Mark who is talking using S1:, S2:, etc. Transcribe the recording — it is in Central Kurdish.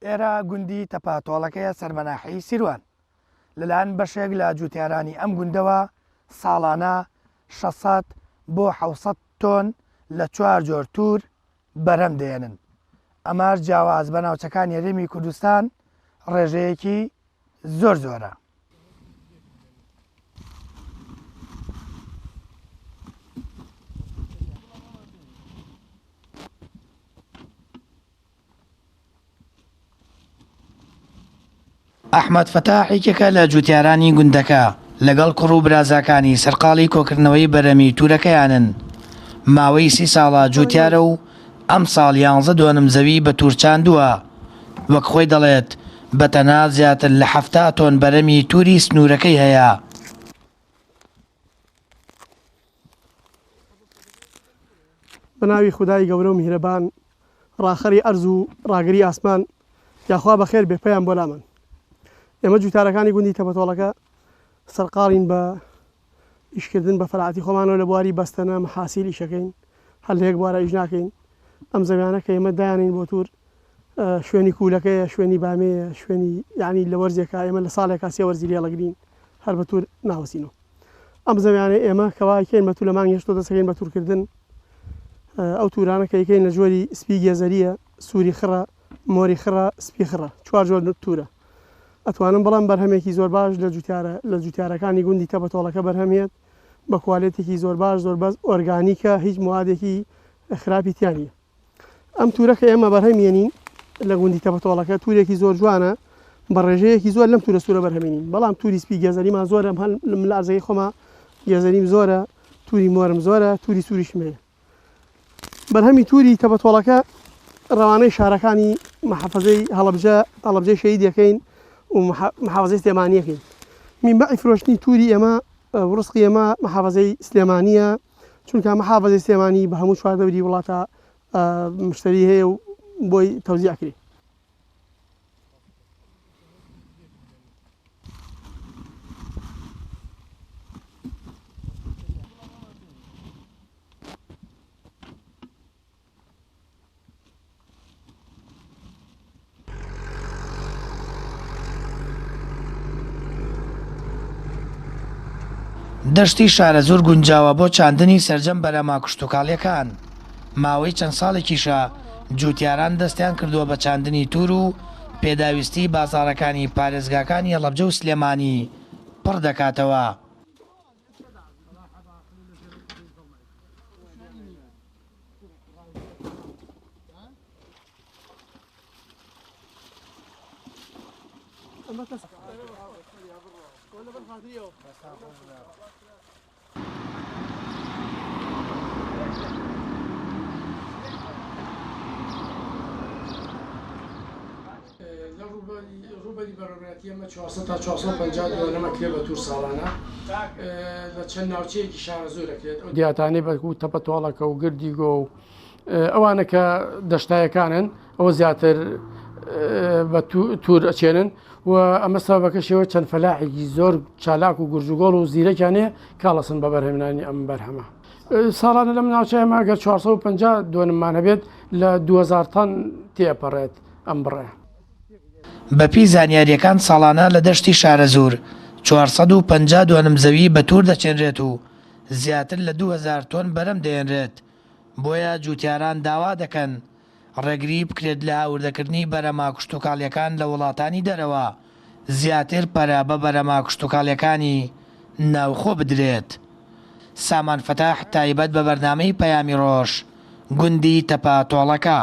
S1: ئێرە گوندی تەپە تۆڵەکەیە سەر بە ناحیەی سیروان. لەلایەن بەشێک لە جووتیارانی ئەم گوندەوە ساڵانە 600 بۆ 700 تۆن لە چوار جۆر توور بەرهەم دەهێنن. ئەمەش جیاواز بە ناوچەکانی هەرێمی کوردستان ڕێژەیەکی زۆر زۆرە. ئەحمەد فەتاح یەکێکە لە جوتیارانی گوندەکە، لەگەڵ کوڕ و برازاکانی سەرقاڵی کۆکردنەوەی بەرەمی تورەکەیانن، ماوەی سی ساڵە جوتیارە و ئەمساڵ یانزە دۆنم زەوی بە تور چاندووە، وەک خۆی دەڵێت بە تەنها زیاتر لە 70 تۆن بەرەمی توری سنوورەکەی هەیە.
S2: بەناوی خودای گەورە و میهرەبان ڕاخەری ئەرز و ڕاگری ئاسمان یاخوا بەخێر بێ پەیام بۆ لامان ئێمە جوتارەکانی گوندی تەپەتۆڵەکە سەرقاڵین بە ئیشکردن بە فەرعاتی خۆمانەوە لە بواری بەستەنە محاسیل ئیشەکەین هەر لە یەک بوارە ئیش ناکەین ئەم زەویانە کە ئێمە دایانین بۆ تور شوێنی کوولەکەیە شوێنی بامێیە شوێنی یعنی لە وەرزێکا ئێمە لە ساڵێکا سێ وەرزی لێڵەگرین هەر بە تور ناوەسینەوە ئەم زەویانەی ئێمە کەوا یکەین بە تور لە مانگی هەشتەوە دەست ئەکەین بە تورکردن ئەو تورانە کە یکەین لە جۆری سپی گێزەریە سووری خڕە مۆری خڕە سپی خڕە چوار جۆر تورە ئەتوانم بڵێم بەرهەمێکی زۆر باش لە جوتیارە لە جوتیارەکانی گوندی تەپەتۆڵەکە بەرهەم هێت بە کوالێتێکی زۆر باش زۆر بەس ئۆرگانیکە هیچ موادێکی خراپی تیا نییە ئەم تورە کە ئێمە بەرهەم یەنین لە گوندی تەپەتۆڵەکە تورێکی زۆر جوانە بە ڕێژەیەکی زۆر لەم تورە سوورە بەرهەمێنین بەڵام توری سپی گێزەریمان زۆرە هەن لە ئەرزەکەی خۆما گێزەریم زۆرە توری مۆرم زۆرە توری سووریشم هەیە بەرهەمی توری تەپەتۆڵەکە ڕەوانەی شارەکانی محافزەی هەڵەبجە هەڵەبجەی شەهید یەکەین و محافزەی سلێمانیەکەین مینبەعی فرۆشتنی توری ئێمە ڕزقی ئێمە محافزەی سلێمانیە چونکە محافزەی سلێمانی بە هەموو چواردەوری وڵاتە مشتری هەیە و بۆی تەوزیع کرێ.
S1: دەشتی شارەزوور گونجاوە بۆ چاندنی سەرجەم بەرهەمە کشتوکاڵییەکان، ماوەی چەند ساڵێکیشە جووتیاران دەستیان کردووە بە چاندنی توور و پێداویستیی بازاڕەکانی پارێزگاکانی هەڵەبجە و سلێمانی پڕ دەکاتەوە.
S2: لە ڕووبەری بەڕێوەبەرایەتی ئێمە 400 تا 450 دۆنم ئەکرێت بە تور ساڵانە لە چەند ناوچەیەکی شارەزوور ئەکرێت ئەو دیاتانەی بەکو تەپە تۆڵەکە و گردیگۆ و ئەوانە کە دەشتایەکانن ئەوە زیاتر بە تور ئەچێنن و ئەمە سەبەکەشەوە چەند فەلاحێکی زۆر چالاک و گورجوگۆڵ و زیرەکیانێ کاڵەسن بە بەرهەمێنانی ئەم بەرهەمە. ساڵانە لەم ناوچەیەمە گەر 450 دۆنممان هەبێت لە 2000 تەن تێپەڕێت ئەم بڕە.
S1: بەپێی زانیارییەکان ساڵانە لە دەشتی شارەزوور 450 دۆنم زەوی بە توور دەچێنرێت و زیاتر لە 2000 تۆن بەرەم دەهێنرێت، بۆیە جووتیاران داوا دەکەن ڕێگری بکرێت لە هاوردەکردنی بەرهەمە کشتوکاڵییەکان لە وڵاتانی دەرەوە، زیاتر پەرە بە بەرهەمە کشتوکاڵییەکانی ناوخۆ بدرێت. سامان فەتاح تایبەت بە بەرنامەی پەیامی ڕۆژ، گوندی تەپە تۆڵەکە.